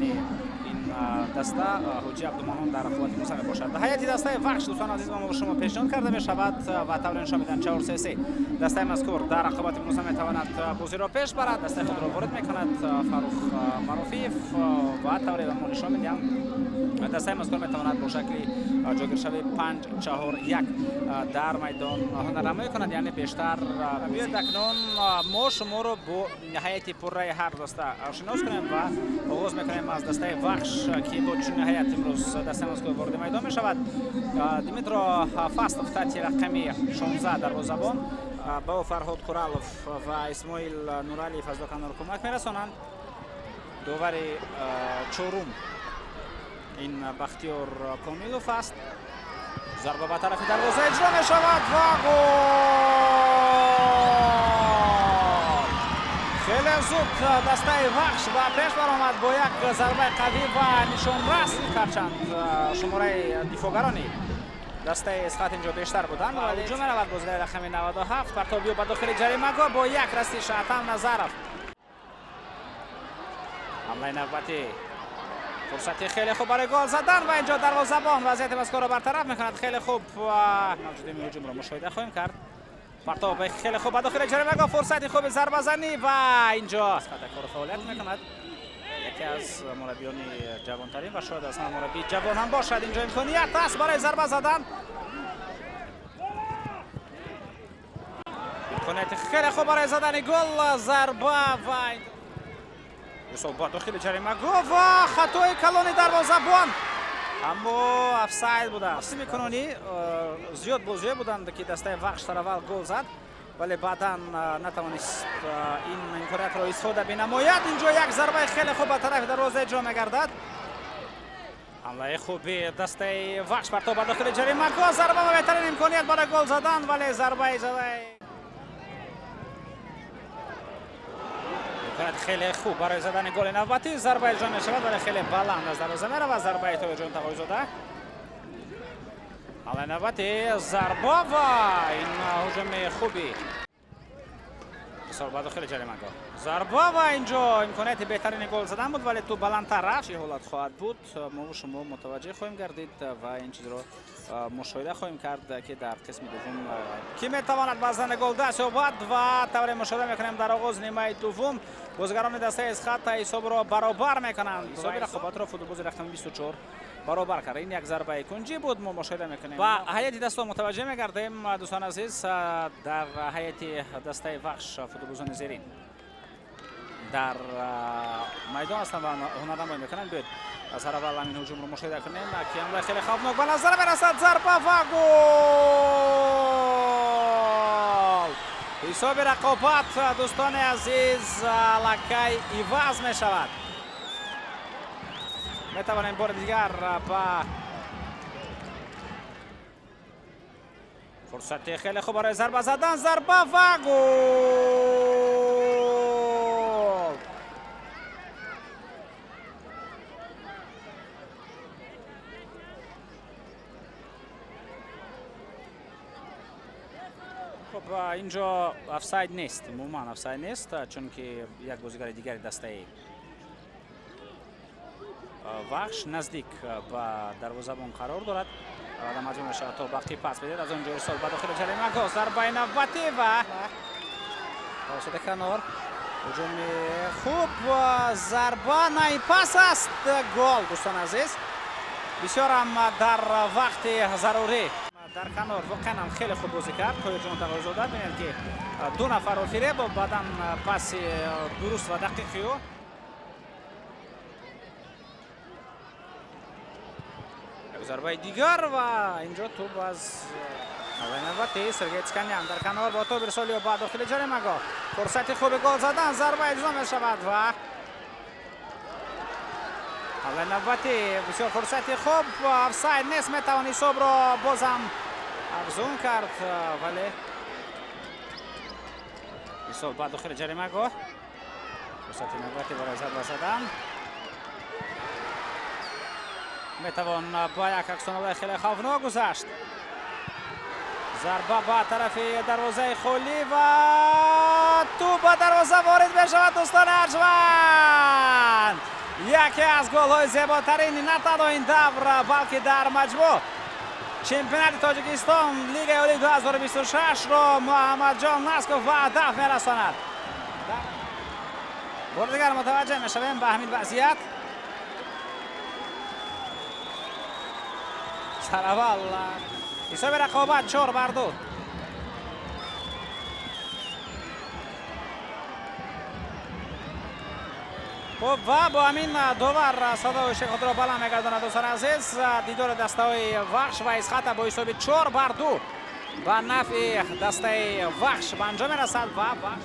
Капитани ин даста Ҳоҷи Абдуманон дар рақобати имрӯза мебошад. Ҳайати дастаи Вахш, дӯстони азиз, мо шумо пешниҳод карда мешавад ва тавре нишон медиҳанд 4-3-3. Дастаи мазкур дар рақобати имрӯза метавонад бозиро пеш барад. Дастаи худро ворид мекунад Фарух Марофиев ва тавре мо нишон медиҳам, дастаи мазкур метавонад бо шакли ҷойгиршави 5-4-1 дар майдон ҳунарнамоӣ кунад, яъне бештар. Биёед, акнун мо шуморо бо ҳайати пурраи ҳар даста шинос кунем ва оғоз мекунем аз дастаи Вахш, ки бо чунин ҳайат имрӯз дастаи мазкур вориди майдон мешавад. Дмитро Фастов таҳти рақами 16 дарвозабон, ба ӯ Фарҳод Куралов ва Исмоил Нуралиев аз ду канор кӯмак мерасонанд. Довари чорум ин Бахтиёр Комилов аст. Зарба ба тарафи дарвоза иҷро мешавад ва гол! Хеле зуд дастаи Вахш ба пеш баромад бо як зарбаи қавӣ ва нишонрас. Ҳарчанд шумораи дифоъгарони дастаи Эсхат инҷо бештар буданд, вале ҳуҷум меравад. Бозигари рақами 97 партобиё ба дохили ҷаримагоҳ бо як растиш Атам Назаров. Ҳамлаи навбатӣ, фурсати хеле хуб барои гол задан ва инҷо дарвозабон вазъияти мазкурро бартараф мекунад. Хеле хуб мавҷудими ҳуҷумро мушоҳида хоҳем кард. Партоб хеле хуб ба дохили ҷаримагоҳ, фурсати хуби зарбазанӣ ва инҷо кору фаъолият мекунад яке аз мураббиёни ҷавонтарин ва шояд аз ҳама мураббии ҷавон ҳам бошад. Инҷо имконият аст барои зарба задан, имконияти хеле хуб барои задани гол, зарба ва ба дохили ҷаримагоҳ ва хатои калони дарвозабон, аммо офсайд будааст. Мавсими кунунӣ зиёд бозиҳое буданд, ки дастаи Вахш сараввал гол зад, вале баъдан натавонист ин имкониятро истифода бинамояд. Инҷо як зарбаи хеле хуб ба тарафи дарвоза иҷро мегардад. Ҳамлаи хуби дастаи Вахш, партоб ба дохили ҷаримагоҳ, зарба ва беҳтарин имконият барои гол задан, вале зарбаи задаи хеле хуб барои задани голи навбатӣ. Зарба иҷро мешавад, вале хеле баланд аз дарвоза меравад зарбаи Тоҳирҷон Тағоизода. Ҳамлаи навбатӣ, зарба ва ин ҳуҷуми хуби ба дохили ҷаримагоҳ, зарба ва инҷо имконияти беҳтарини гол задан буд, вале тӯб баландтар рафт. Чӣ ҳолат хоҳад буд, мо шумо мутаваҷҷеҳ хоҳем гардид ва ин чизро мушоҳида хоҳем кард, ки дар қисми дуввум кӣ метавонад ба задани гол даст ёбад. Ва тавре мушоҳида мекунем, дар оғози нимаи дуввум бозигарони дастаи Эсхат ҳисобро баробар мекунанд. Ҳисоби рақобатро футболбози рақами 24 баробар кард. Ин як зарбаи кунҷӣ буд, мо мушоҳида мекунем ва ҳайати дастаро мутаваҷҷеҳ мегардем. Дӯстони азиз, дар ҳайати дастаи Вахш футболбозони зерин дар майдон ҳастанд ва ҳунарнамоӣ мекунанд. Биёед, сараввал ҳамин ҳуҷумро мушоҳида кунем, ки ҳамлаи хеле хавфнок ба назар мерасад. Зарба ва гол! Ҳисоби рақобат, дӯстони азиз, аллакай иваз мешавад. Метавонем бори дигар ба фурсати хеле хуб барои зарба задан, зарба ва гол! Хуб, инҷо офсайд нест, умуман офсайд нест, чунки як бозигари дигари дастаи Вахш наздик ба дарвозабон қарор дорад ва маҷбур мешавад то бақӣ пас бидиҳад. Аз он ҷо ирсол ба дохили ҷаримагоҳ, зарбаи навбатӣ ва тавассути канор ҳуҷуми хуб, зарба, на, ин пас аст, гол! Дӯстони азиз, бисёрам дар вақти зарурӣ дар канор воқеан ҳам хеле хуб бозӣ кард Тоҳирҷон Тағоизода. Бинед, ки ду нафарро фиреб, баъдан паси дуруст ва дақиқи ӯ. Зарбаи дигар ва инҷо тӯб аз навбати Сергей Цканян дар канор бо тӯб ирсолиё ба дохили ҷаримагоҳ, фурсати хуби гол задан, зарба иҷро мешавад ва ҳамлаи навбатӣ, бисёр фурсати хуб, офсайд нест, метавон ҳисобро бозам афзун кард, вале ҳисоб ба дохили ҷаримагоҳ, фурсати навбатӣ барои зарба задан, метавон ба як аксуламали хеле хавфнок гузашт. Зарба ба тарафи дарвозаи холӣ ва тӯб ба дарвоза ворид мешавад. Дӯстони арҷманд. Яке аз голҳои зеботарини на танҳо ин давр, балки дар маҷмӯъ чемпионати Тоҷикистон Лигаи олии 2026-ро Муҳаммадҷон Насков ба ҳадаф мерасонад. Бори дигар мутаваҷҷеҳ мешавем ба ҳамин вазъият. Сараввал ҳисоби рақобат 4-2. Хуб, ва бо ҳамин довар садои худро баланд мегардонад. Дӯстони азиз, дидори дастаҳои Вахш ва Исхата бо ҳисоби 4-2 ба нафъи дастаи Вахш ба анҷом мерасад ва Вахш